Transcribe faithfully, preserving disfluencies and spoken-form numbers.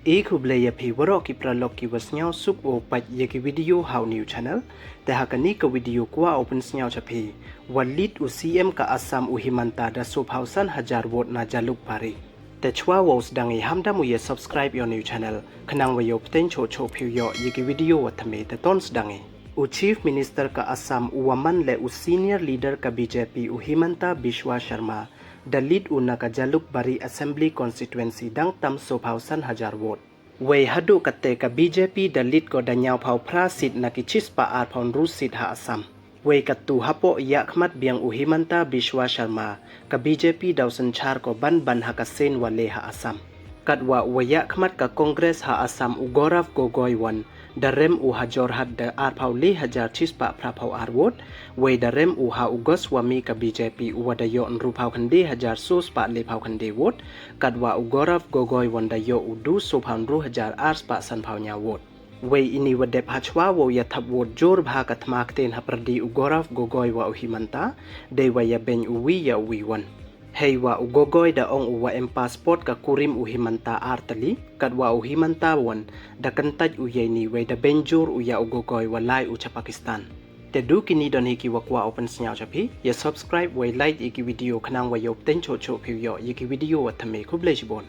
E khublei ya phi waroh ki paralok ki wa sniawsuk wow pait ya ki video ha u new channel. Te ha kani ka video kwah u pynsniaw cha phi, wa lead u C M ka Assam u Himanta da soophaw san hajar vote na Jalukbari. Te chwa wow sdang i, ham dam u ya subscribe ya u new channel, khnang wa yow pteng choh choh phi u yoh ya ki video wa thymme. Te ton sdang i. U Chief Minister ka Assam u wa man le u senior leader ka B J P u Himanta Biswa Sharma, da lead u na ka Jalukbari Assembly Constituency dang tam soophaw san hajar vote. Wei haduh katte ka B J P da lead ko da ñiawphaw phra seat na ki chispah arphaw ynru seat ha Assam. Wei kattu hapoh yakhmat biang u Himanta Biswa Sharma, ka B J P daw synchar ko ban ban ha ka sien wa le ha Assam. Katwa u wa yakhmat ka Congress ha Assam u Gaurav Gogoi wan, da rem u ha Jorhat da arphaw le hajar chispah phraphaw ar vote, wei da rem u ha u Goswami ka B J P u wa da yoh ynruphaw khyndai hajar soospah lephaw khyndai vote, katwa u Gaurav Gogoi wan da yoh u du soophaw ynru hajar arspah sanphaw ñiaw vote. Wei ini wa dep hachwa wow ya thap vote jur bha ka thma ktien hapyrdi u Gaurav Gogoi wa u Himanta, dei wa ya beiñ u wi ya u wi wan. Hei wa u Gogoi da ong u wa em passport ka kurim u Himanta ar tylli, katwa u Himanta wan da kyntait u ya ini, wei da beiñ jur u ya u Gogoi wa lai u cha Pakistan. Te du kini don hi ki wa kwah u pynsniaw cha phi. Ya subscribe wei like ya ki video khnang wa yow pteng choh choh phi u yoh ya ki video wa thymme. Khublei chibun.